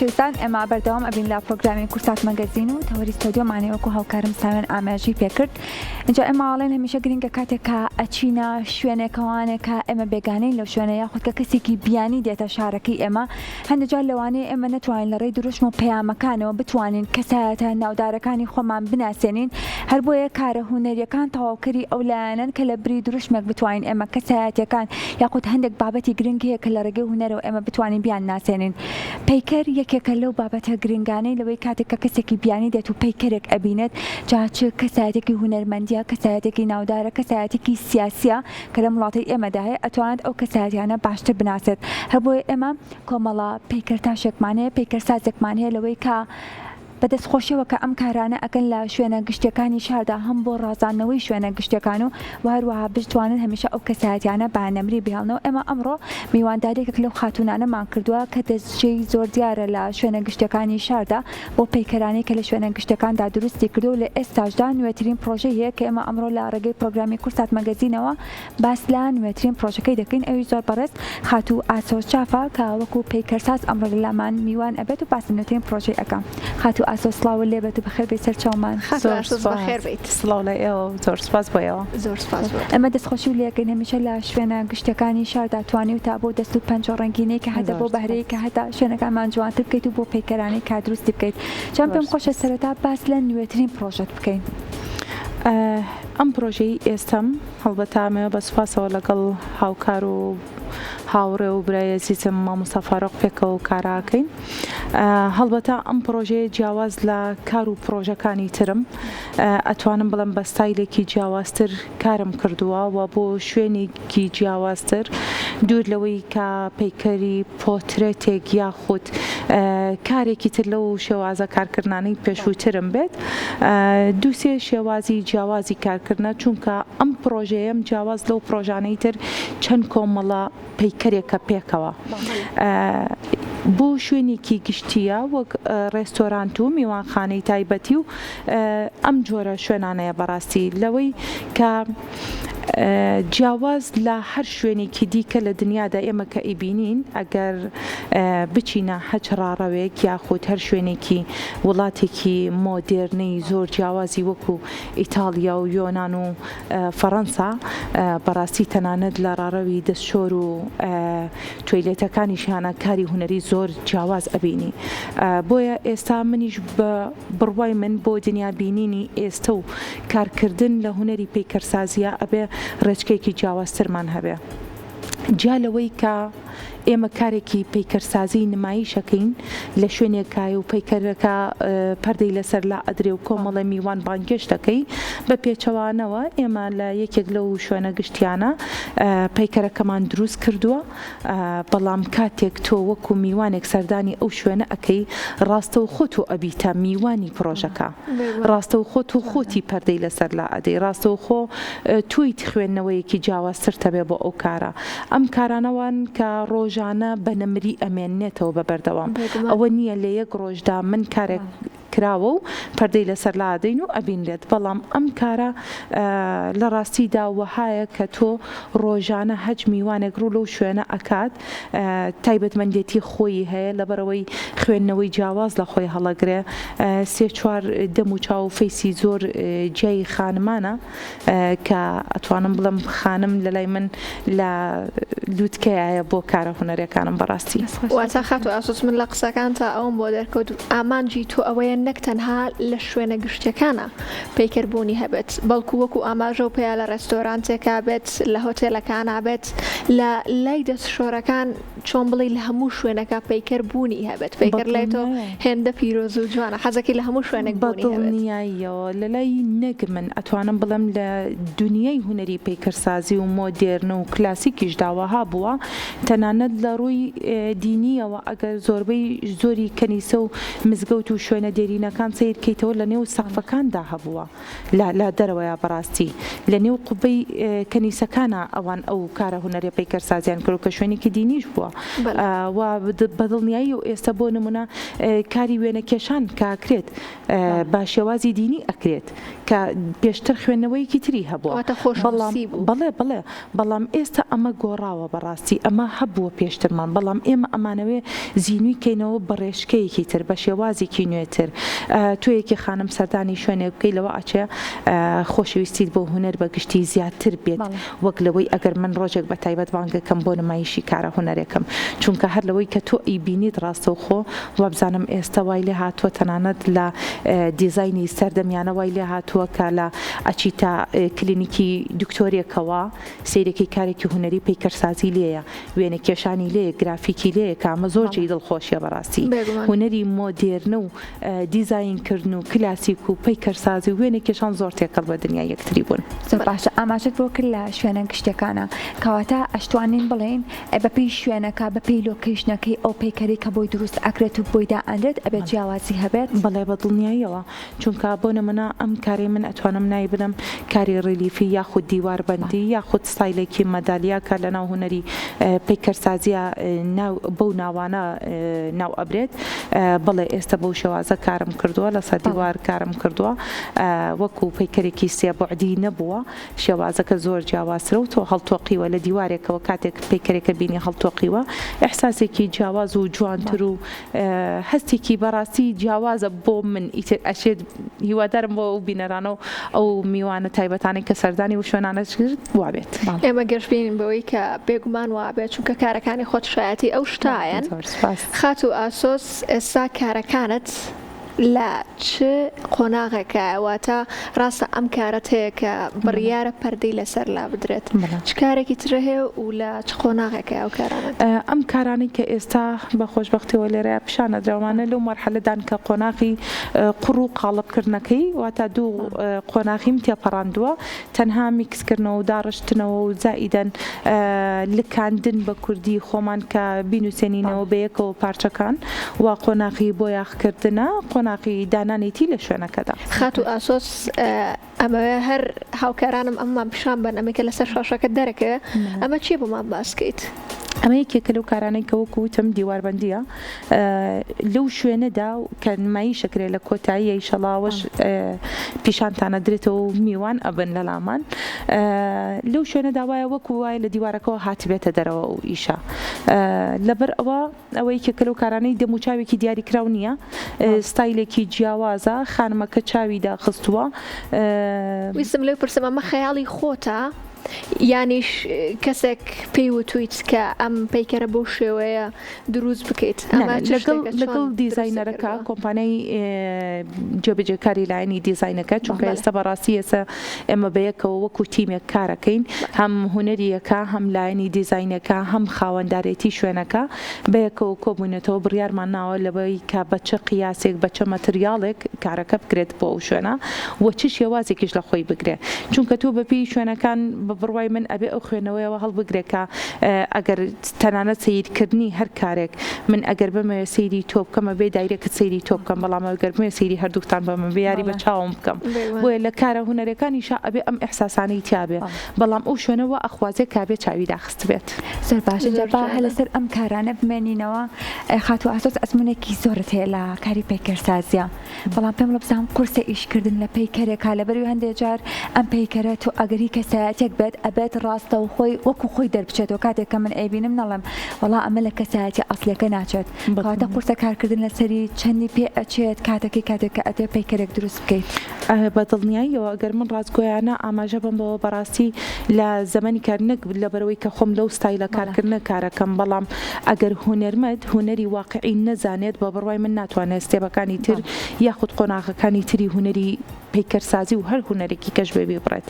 شێستان ئێمە بەردەوام ئەبین لە پرۆگرامی کورسات مەگەزین و تەوەری ستۆدیۆمانەیە وەکو هاوکارم ساوێن ئاماژەی پێکرد ئینجا ئێمە ئاڵێن هەمیشە گرنگە کاتێک کە ئەچینە شوێنێکەوانێک کە ئێمە بێگانەین لەو شوێنە یاخود کە کەسێکی بیانی دێتە شارەکەی ئێمە هەندێک جار لەوانەیە ئێمە نەتوانین لە ڕێی دروشم و پەیامەکانەوە بتوانین کەسایەتە ناودارەکانی خۆمان بناسێنین هەر بۆیە کارە هونەریەکان تەواوکەری ئەو لایەنەن کە لە بری دروشمێک بتوانین ئێمە کەسایەتیەکان یاخود هەندێک بابەتی گرنگ هەیە کە لە ڕێگەی هونەرەوە ئێمە بتوانین بیانناسێنین. پەیکەر یەکێکە لەو بابەتە گرنگانەی لەوەی کاتێک کە کەسێکی بیانی دێت و پەیکەرێک ئەبینێت جا چ کەسایەتێکی هونەرمەندیە، کەسایەتێکی ناودارە، کەسایەتێکی سیاسیە کە لەم وڵاتەی ئێمەدا هەیە ئەتوانێت ئەو کەسایەتیانە باشتر بناسێت هەر بۆیە ئێمە کۆمەڵە پەیکەرتاشێکمان هەیە پەیکەرسازێکمان هەیە لەوەی کە بە دەستخۆشیەوە کە ئەم کارانە ئەکەن لە شوێنە گشتیەکانی شاردا هەم بۆ ڕازاندنەوەی شوێنە گشتیەکان و وە هەروەها بشتوانن هەمیشە ئەو کەسایەتیانە بە نەمری بهێڵنەوە ئێمە ئەمڕۆ میوانداری یەکێک لەو خاتوونانەمان کردووە کە دەستجێی زۆر دیارە لە شوێنە گشتیەکانی شاردا بۆ پەیکەرانەی کە لە شوێنە گشتیەکاندا دروستی کردووە و لە ئێستاشدا نوێترین پڕۆژەی هەیە کە ئێمە ئەمڕۆ لە ڕێگەی پڕۆگرامی کورسات مەگەزینەوە باس لە نوێترین پڕۆژەکەی دەکەین ئەویش زۆر بەڕێز خاتوو ئاسۆ چافە کە وەکو پەیکەرساز ئەمڕۆ لە لامان میوان ئەبێت و باس لە نوێترین پڕۆژەی ئەکا. خاتوو ئاسۆ سڵاوت لێ بێت و بەخێر بێیت سەر چاومان. خاتوو ئاسۆ بەخێر بێیت. سڵاو لە ئێوە و زۆر سوپاس بۆ ئێوە. زۆر سوپاس بۆ تۆ. ئێمە دەستخۆشیو لێ ئەکەین هەمیشە لە شوێنە گشتیەکانی شاردا توانیوتە بەو دەست و پەنجە ڕەنگینەی کە هەتە بەو بەهرەی کە هەتە شوێنەکانمان جوانتر بکەیت و بۆ پەیکەرانەی کە دروستی بکەیت. جا پێم خۆشە سەرەتا باس لە نوێترین پڕۆژەت بکەین. ئەم پڕۆژەی ئێستەم هەڵبەتە ئەمەوێ بە سوپاسەوە لەگەڵ هاوکار و هاوڕێ و برای ئەزیزم مامۆستا فاروق پێکەوە کاراکەین هەڵبەتە ئەم پڕۆژەیە جیاواز لە کار و پڕۆژەکانی ترم ئەتوانم بڵێم بە ستایلێکی جیاوازتر کارم کردووە و بۆ شوێنێکی جیاوازتر دوور لەوەی کە پەیکەری پۆترێتێک یاخود کارێکی تر لەو شێوازە کارکردنانەی پێشووترم بێت دووسێ شێوازی جیاوازی کارکردنە چونکە ئەم پڕۆژەیەم جیاواز لەو پڕۆژانەی تر چەند کۆمەڵە پەیکەرێکە پێکەوە بۆ شوێنێکی گشتیە وەک ڕێستۆرانت و میوانخانەی تایبەتی و ئەم جۆرە شوێنانەیە بەڕاستی لەوەی کە جیاواز لە هەر شوێنێکی دیکە لە دنیادا ئێمە کە ئیبینین ئەگەر بچینە هەچ ڕاڕەوێک یاخود هەر شوێنێکی وڵاتێکی مۆدێرنەی زۆر جیاوازی وەکو ئیتاڵیا و یۆنان و فەڕەنسا بەڕاستی تەنانەت لە ڕاڕەوی دەستشۆر و تۆیلێتەکانیشیانە کاری هونەری زۆر جیاواز ئەبینی بۆیە ئێستا منیش بە بڕوای من بۆ دنیا بینینی ئێستە و کارکردن لە هونەری پەیکەرسازییا ئەبێ ڕێچکەیەکی جیاوازترمان هەبێ جیا لەوەی کە ئێمە کارێکی پەیکەرسازی نمایشەکەین لە شوێنێکایە و پەیکەرەکە پەردەی لەسەر لا ئەدرێ و کۆمەڵێ میوان بانگێشت دەکەی، بە پێچەوانەوە ئێمە لە یەکێک لەو شوێنە گشتیانە پەیکەرەکەمان دروست کردووە، بەڵام کاتێک تۆ وەکو میوانێک سەردانی ئەو شوێنە ئەکەی ڕاستەوخۆ تۆ ئەبیتە میوانی پڕۆژەکە، ڕاستەوخۆ تۆ خۆتی پەردەی لەسەر لا ئەدەی، ڕاستەوخۆ تۆیت خوێندنەوەیەکی جیاوازترت هەبێ بۆ ئەو کارە. ئەم کارانە وان کە ڕۆژانە بە نەمری ئەمێننێتەوە بە بەردەوام. ئەوە نییە لە یەک ڕۆژدا من کارێک کراوە و پەردەی لەسەر لادەین و ئەبینرێت، بەڵام ئەم کارە لە ڕاستیدا وەهایە کە تۆ ڕۆژانە هەچ میوانێک ڕوو لەو شوێنە ئەکات تایبەتمەندێتی خۆیی هەیە لەبەرئەوەی خوێندنەوەی جیاواز لە خۆی هەڵەگرێ سێ چوار دەم و چاو و فەیسی زۆر جیای خانمانە کە ئەتوانم بڵێم خانم لەلای من لە لوتکەیایە بۆ کارە هونەریەکانم بەڕاستی. واتە خاتوو ئاسۆس من لە قسەکانتا ئەوەم بۆ دەرکەوت ئامانجی تۆ ئەوەیە نەک تەنها لە شوێنە گشتیەکانا پەیکەر بوونی هەبێت بەڵکو وەکو ئاماژەو پێیا لە ڕێستۆرانتێکا بێت لە هۆتێلەکانا بێت لە لای دەستشۆرەکان چۆن بڵێی لە هەموو شوێنەکە پەیکەر بوونی هەبێت پەیکەر لای تۆ هێندە پیرۆز و جوانە حەزەکەی لە هەموو شوێنێک بوونی هەبێت. بەدڵنیاییەوە لە لای نەک من ئەتوانم بڵێم لە دونیای هونەری پەیکەرسازی و مۆدێرن و کلاسیکیشدا وەها بووە تەنانەت لە ڕووی دینییەوە ئەگەر زۆربەی زۆری کەنیسە و مزگەوت و شوێنە دێرینەکان سەیر کەیتەوە لە نێو سەقفەکاندا هەبووە لە لە دەرەوەیا بەڕاستی لە نێو قوبەی کەنیسەکانا ئەوان ئەو کارە هونەریە پەیکەرسازیان کردوە کە شوێنێکی دینیش بووە. و بەدڵنیایی و ئێستا بۆ نمونە کاری وێنەکێشان کاکرێت بە شێوازی دینی ئەکرێت کە پێشتر خوێندنەوەیەکی تری هەبووە بەڵام بەڵێ بەڵێ بەڵام ئێستا ئەمە گۆڕاوە بەڕاستی ئەمە هەبووە پێشترمان بەڵام ئێمە ئەمانەوێ زینوی کەینەوە بە ڕێچکەیەکی تر بە شێوازێکی نوێتر تۆ یەکی خانم سەردانی شوێنێک بکەی لەوە ئەچێ خۆشەویستیت بۆ هونەر بە گشتی زیاتر بێت وەک لەوەی ئەگەر من ڕۆژێک بە تایبەت بانگەکەم بۆ نمایشی کارە هونەرێکم چونکە هەر لەوەی کە تۆ ئەیبینیت ڕاستەوخۆ وابزانم ئێستا وای لێ هاتووە تەنانەت لە دیزاینی سەردەمیانە وای لێ هاتووە کە لە ئەچیتە کلینیکی دکتۆرێکەوە سەیرەکەی کارێکی هونەری پەیکەرسازی لێیە وێنەکێشانی لێیە گرافیکی لێیە کە ئەمە زۆر جێی دڵخۆشیە بەڕاستی هونەری مۆدێرنە و دیزاین کردن و کلاسیک و پەیکەرسازی و وێنەکێشان زۆر تێکەڵ بە دنیای یەکتری بوون. زۆر باشە ئاماژەت بۆ کرد لە شوێنە گشتیەکانە کەواتە ئەشتوانین بڵێین بەپێی شوێنەکە بەپێی لۆکەیشنەکەی ئەو پەیکەرەی کە بۆی دروست ئەکرێت و بۆی دائەنرێت ئەبێت جیاوازی هەبێت؟ بەڵێ بە دڵنیاییەوە چونکە بۆ نمونە ئەم کارەی من ئەتوانم ناوی بنەم کاری ڕیلیفی یاخود دیواربەندی یاخود ستایلێکی مەدالیا کە لەناو هونەری پەیکەرسازیە ناو بەو ناوانە ناو ئەبرێت بەڵێ ئێستا بەو شێوازە کارم کردووە لەسەر دیوار کارم کردووە وەکو پەیکەرێکی سێ بوعدی نەبووە شێوازەکە زۆر جیاوازترە و تۆ هەڵتۆقیوە لە دیوارێکەوە کاتێک پەیکەرێکە بینی هەڵتۆقیوە ئیحساسێکی جیاواز و جوانتر و هەستێکی بەڕاستی جیاوازە بۆ من ئیتر ئەشێت هیوادارم بۆ ئەو بینەرانە و ئەو میوانە تایبەتانەی کە سەردانی و شوێنانەش کرد وابێت. ئێمە گەشبینین بەوەی کە بێگومان وابێت چونکە کارەکانی خۆت شایەتی ئەو شتایەن. زۆر سوپاس. خاتوو ئاسۆس ئێستا کارەکانت لە چ قۆناغێکایە؟ واتە ڕاستە ئەم کارەت هەیە کە بڕیارە پەردەی لەسەر لابدرێت، چ کارێکی ترە هەیە و لە چ قۆناغێکایە ئەو کارانە؟ ئەم کارانەی کە ئێستا بە خۆشبەختیەوە لێرەیا پیشان ئەدرێ ئەوانە لەو مەرحەلەدان کە قۆناغی قوڕ و قاڵب کردنەکەی واتە دوو قۆناغیم تێپەڕاندووە تەنها میکسکردنەوە و داڕشتنەوە و زائیدەن لکاندن بە کوردی خۆمان کە بینوسێنینەوە بەیەکەوە پارچەکان و قۆناغی بۆیاخکردنە قۆناغی دانانێتی لە شوێنەکەدا. خاتوو ئاسۆس ئەمەوێ هەر هاوکارانم ئەمەمان پیشان بەن ئەمەی کە لەسەر شاشەکە دەرەکەوێ ئەمە چیە بۆمان باس کەیت؟ ئەمە یەکێکە لەو کارانەی کە وەکو وتم دیواربەندییە لەو شوێنەدا کە نمایش ئەکرێت لە کۆتاییە ئیشەڵا ئەوەش پیشانتان ئەدرێتەوە و میوان ئەبن لەلامان لەو شوێنەدا وایە وەکو وایە لە دیوارەکەوە هاتبێتە دەرەوە ئەو ئیشە لەبەر ئەوە ئەوە یەکێکە لەو کارانەی دەموچاوێکی دیاریکراو نییە ستایلێکی جیاوازە خانمەکە چاوی داخستووە. ویستم لێو پرسم ئەمە خەیاڵی خۆتە یانیش کەسێک پێی وتویت کە ئەم پەیکەرە بەو شێوەیە دروست بکەیت ئەمە چ لەگەڵ شتێکە چۆن لەگەڵ دروستت دیزاینەرەکە کردووە؟ کۆمپانیای جێبەجێکاری لایەنی دیزاینەکە چونکە بەڵێ. ئێستا بەڕاستی ئێستا ئێمە بەیەکەوە وەکو تیمێک کارەکەین هەم هونەرییەکە هەم لایەنی دیزاینەکە هەم خاوەندارێتی شوێنەکە بەیەکەوە کۆبووینەتەوە بڕیارمان ناوە لەوەی کە بە چ قیاسێک بە چ مەتریاڵێک کارەکە بکرێت بۆ ئەو شوێنە و چ شێوازێکیش لە خۆی بگرێ چونکە تۆ بەپێی شوێنەکان بە بڕوای من ئەبێ ئەو خوێندنەوەیەوە هەڵبگرێ کە ئەگەر تەنانەت سەیرکردنی هەر کارێک من ئەگەر بمەوێ سەیری تۆ بکەم ئەبێ direct سەیری تۆ بکەم بەڵام ئەگەر بمەوێ سەیری هەردووکتان بکەم ئەبێ یاری بە چاوم بکەم بۆیە لە کارە هونەرەکانیشا ئەبێ ئەم ئیحساسانەی تیابێ بەڵام ئەو شوێنە وا ئەخوازێ کە ئەبێ چاوی داخستبێت. زۆر باشە جا با هەر لەسەر ئەم کارانە بمێنینەوە خاتوو ئاسۆس ئەزموونێکی زۆرت هەیە لە کاری پەیکەرسازیا بەڵام پێم بڵێ بزانم قورسە ئیشکردن لە پەیکەرێکا لەبەروی هەندێ جار ئەم پەیکەرە تۆ ئەگەر هی کەسایەتێک بێت ئەبێت ڕاستەوخۆی وەکو خۆی دەربچێتەوە کاتێک کە من ئەیبینم نەڵێم وەڵا ئەمە لە کەسایەتی ئەسڵیەکە ناچێت کەواتە قورسە کارکردن لەسەری چەندی پێ ئەچێت کاتەکەی کاتێک کە ئەتەوێت پەیکەرێک دروست بکەیت؟ بە دڵنیاییەوە گەر من ڕاستگۆیانە ئاماژە بەم بەوە بەڕاستی لە زەمەنی کار نەک لەبەرئەوەی کە خۆم لەو ستایلە کارکردنە کارەکەم بەڵام ئەگەر هونەرمەد هونەری واقعی نەزانێت بە بڕوای من ناتوانێت ستێپەکانی تر یاخود قۆناغەکانی تری هونەری پەیکەرسازی و هەر هونەرێکی کەش بێ بیبڕێت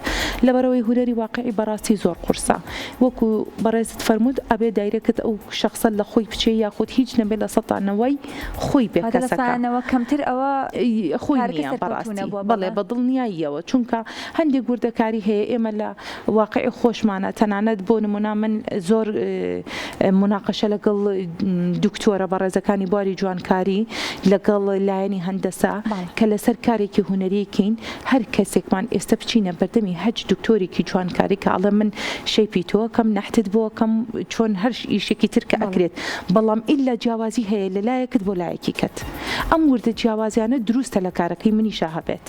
لەبەرئەوەی هونەری واقعی بەڕاستی زۆر قورسە وەکو بەڕێزت فەرمووت ئەبێ direct ئەو شەخسە لە خۆی بچێ یاخود هیچ نەبێ لە سەتا نەوەی خۆی بێ واتە لە کەسەکە سایەنەوە کەمتر ئەوە خۆی کارەکە نییە سەرکەوتوو بەڕاستی نەبووە بەڵێ بەڵێ. بە دڵنیاییەوە چونکە هەندێک وردەکاری هەیە ئێمە لە واقعی خۆشمانە تەنانەت بۆ نمونە من زۆر موناقەشە لەگەڵ دکتۆرە بەڕێزەکانی بواری جوانکاری لەگەڵ لایەنی هەندەسە کە لەسەر کارێکی هونەریکین هەر کەسێکمان ئێستا بچینە بەردەمی هەچ دکتۆرێکی جوانکاری. پەیکەرتاشاری کە ئەڵێ من shape ی تۆ ئەکەم نەحتت بۆ ئەکەم چۆن هەر ئیشێکی تر کە ئەکرێت بەڵام ئیلا جیاوازی هەیە لە لایەکت بۆ لایەکی کەت ئەم وردە جیاوازیانە دروستە لە کارەکەی منیشا هەبێت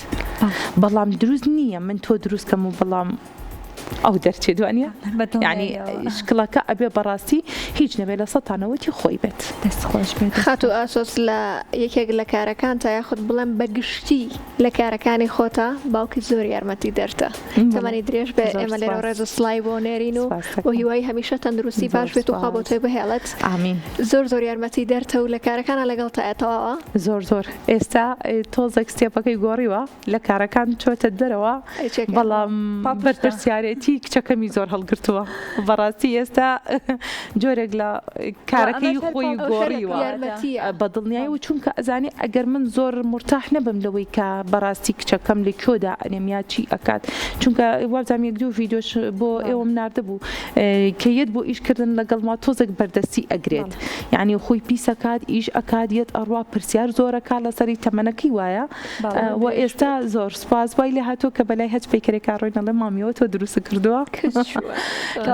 بەڵام دروست نییە من تۆ دروست کەم و بەڵام ئەو دەرچێت وانە یعنی شکڵەکە ئەبێ بەڕاستی هیچ نەبێ لە سەتانەوەتی خۆی بێت. دەست خۆش بێت. خاتوو ئاسۆس لە یەکێک لە کارەکانتا یاخود بڵێم بە گشتی لە کارەکانی خۆتا باوکت زۆر یارمەتی دەرتە تەمەنی درێژ بێ ئێمە لێرەوە ڕێز و سڵاوی بۆ نێرین و بۆ هیوای هەمیشە تەندروستی باش بێت و خوا بۆ تۆی بهێڵێت زۆر زۆر یارمەتی دەرتە و لە کارەکانا لەگەڵتایە تەواوە. زۆر زۆر ئێستا تۆزێک step ەکەی گۆڕیوە. لە کارەکان چۆتە دەرەوە بەڵام بەرپرسیارێتی کچەکەمی زۆر هەڵگرتووە بەڕاستی ئێستا جۆرێک لە کارەکەی خۆی گۆڕیوە بە دڵنیایی و چونکە ئەزانی ئەگەر من زۆر مرتاح نەبم لەوەی کە بەڕاستی کچەکەم لە کۆدا ئەنێم یا چی ئەکات چونکە وابزانام یەک دوو ڤیدیۆش بۆ ئێوەم ناردبوو کە یەت بۆ ئیشکردن لەگەڵما تۆزێک بەردەستی ئەگرێت یعنی خۆی پیسەکات ئیش ئەکات یەت ئەڕوا پرسیار زۆرەکە لەسەری تەمەنەکەی وایە و ئێستا زۆر سوپاس وای لێ هاتووە کە بەلای هەچ پەیکەرێکا ڕۆین ئەڵێ مامیەوە تۆ دروست کردووە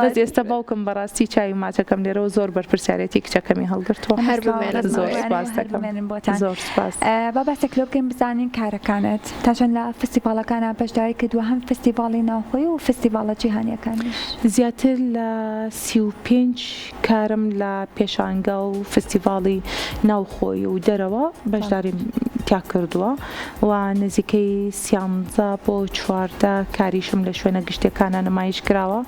بەس ئێستا باوکم بەڕاستی چاوی ماچەکەم لێرەوە زۆر بەرپرسیارێتی کچەکەمی هەڵگرتووە هەر بمێنن زۆر سوپاس دەکەم زۆر سوپاس. با باسێک لۆ بکەین بزانین کارەکانت تا چەند لە فستیڤاڵەکانا بەشداری کردووە هەم فستیڤاڵی ناوخۆی و فستیڤاڵە جیهانیەکانیش؟ زیاتر لە 35 کارم لە پێشانگا و فستیڤاڵی ناوخۆی و دەرەوە بەشداریم تیا کردووە و نزیکەی سیانزە بۆ 14 کاریشم لە شوێنە گشتیەکانا نمایش کراوە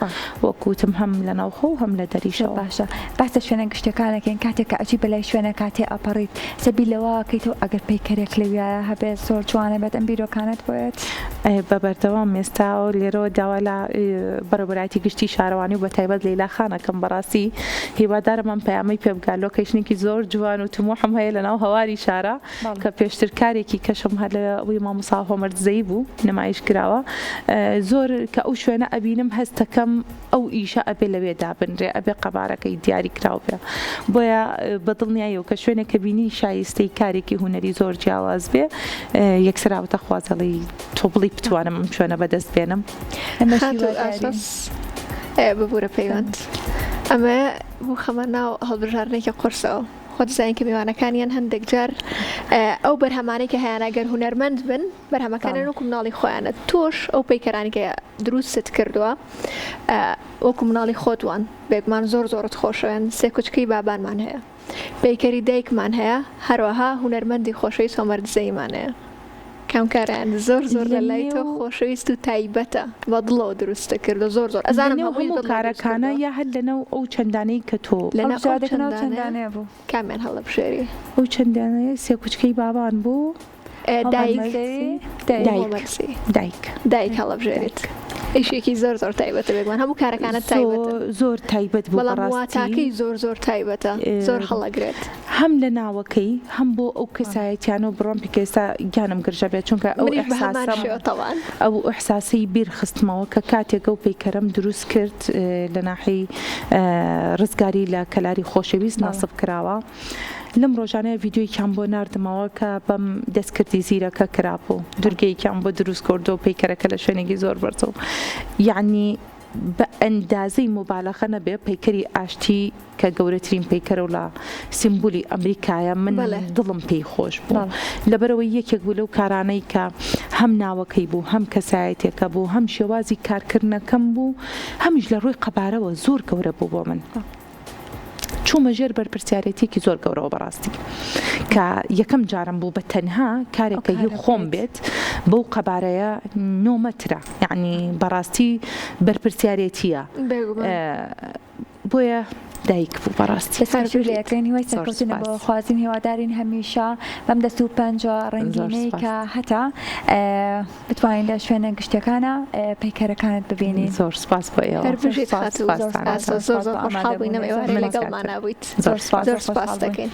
وەک وتم هەم لە ناوخۆ و هەم لە زۆر دەریشەوە. باشە باس لە شوێنە گشتیەکان ئەکەین کاتێک کە ئەچی بەلای شوێنەکا تێ ئەپەڕیت سە بیر لەوە ئەکەیتەوە ئەگەر پەیکەرێک لەویایە هەبێت زۆر جوانە بێت ئەم بیرۆکانەت بۆیەت؟ بە بەردەوام ئێستا لێرەوە داوا لە بەڕێوەبەرایەتی گشتی شارەوانی و بەتایبەت لەیلا خان ئەکەم بەڕاستی هیوادارم ئەم پەیامەی پێ بگات location ێکی زۆر جوان و تموحم هەیە لەناو هەواری شارە کە پێشتر کارێکی کەشم هەر لە وی مامۆستا هۆمەر دزەیی بوو نمایش کراوە زۆر کە ئەو شوێنە ئەبینم هەستەکەم ئەو ئیشە ئەبێ لەوێ دابنرێ ئەبێ قەبارەکەی دیاری کراو بێ بۆیە بە دڵنیاییەوە کە شوێنێک کە بینی شایستەی کارێکی هونەری زۆر جیاواز بێ یەکسەر ئاوتە خوازەڵی تۆ بڵی بتوانم ئەم شوێنە بەدەست بێنم. ئێمەش خاتوو هیوادارین. ئاسۆس ببورە پەیوەند ئەمە بخەمە ناو هەڵبژاردنێکی قورسەوە خۆت دەزانی کە میوانەکانیان هەندێک جار ئەو بەرهەمانەی کە هەیانە گەر هونەرمەند بن بەرهەمەکانیان وەکو مناڵی خۆیانە تۆش ئەو پەیکەرانی کە دروستت کردووە وەکو مناڵی خۆت وان بێگومان زۆر زۆرت خۆشەوێن سێ کوچکەی بابانمان هەیە پەیکەری دایکمان هەیە هەروەها هونەرمەندی خۆشەویست هۆمەر دزەییمان هەیە کام کارەیان زۆر زۆر لە لای تۆ خۆشەویست و تایبەتە بە دڵەوە دروستت کردووە زۆر زۆر ئەزانم لەنێو هەمووی هەموو بە دڵەوە دروست کارەکانە کردووە یا هەر لەناو ئەو چەندانەی کە تۆ لەناو ئەو هەڵبژاردەکە ناو چەندانەیە چەندانەیە بوو. کامیان هەڵەبژێری؟ ئەو چەندانەیە سێ کوچکەی بابان بوو. دایک دایک دایک دایک هەڵەبژێریت ئیشێکی زۆر زۆر تایبەتە بێگومان هەموو کارەکانت تایبەتن زۆر تایبەت بوو بەڵام واتاکەی زۆر زۆر تایبەتە زۆر هەڵەگرێت هەم لە ناوەکەی هەم بۆ ئەو کەسایەتیانە و بڕۆم پێکە ئێستا گیانم گرژە بێت چونکە ئەو ئیحساسەم ئەو ئیحساسەی بیر خستمەوە کە کاتێک ئەو پەیکەرەم دروست کرد لە ناحیەی ڕزگاری لە کەلاری خۆشەویست ناسب کراوە. لەم ڕۆژانەیە ڤیدیۆیەکیان بۆ ناردمەوە کە بەم دەستکردی زیرەکە کرابوو دورگەیەکیان بۆ دروست کردو پەیکەرەکە لە شوێنێکی زۆر بەرزە و یعنی بە ئەندازەی موبالەغە نەبێ پەیکەری ئاشتی کە گەورەترین پەیکەرە و لە سیمبولی ئەمریکایە من دڵم پێی خۆش بوو لەبەرەوەی یەکێک بوو لەو کارانەی کە هەم ناوەکەی بوو هەم کەسایەتێکە بوو هەم شێوازی کارکردنەکەم بوو هەمیش لە ڕووی قەبارەوە زۆر گەورە بوو بۆ من. چوومە ژێر بەرپرسیارێتیەکی زۆر گەورەوە بەڕاستی کە یەکەم جارم بوو بە تەنها کارێک کە هی خۆم بێت بەو قەبارەیە نۆ مەترە یعنی بەڕاستی بەرپرسیارێتیە بۆیە دایک بوو بەڕاستی. دەستخۆشی لێ ئەکەین هیوای سەرکەوتنت بۆ خوازین هیوادارین هەمیشە بەم دەست و پەنجە ڕەنگینەی کە هەتە بتوانین لە شوێنە گشتیەکانا پەیکەرەکانت ببینین. زۆر سوپاس بۆ ئێوە. هەر بژیت خاتوو زۆر ئاسۆ زۆر زۆر خۆشحاڵ بووین ئەم ئێوارەیە لەگەڵمانا بوویت زۆر سوپاس زۆر سوپاست دەکەین.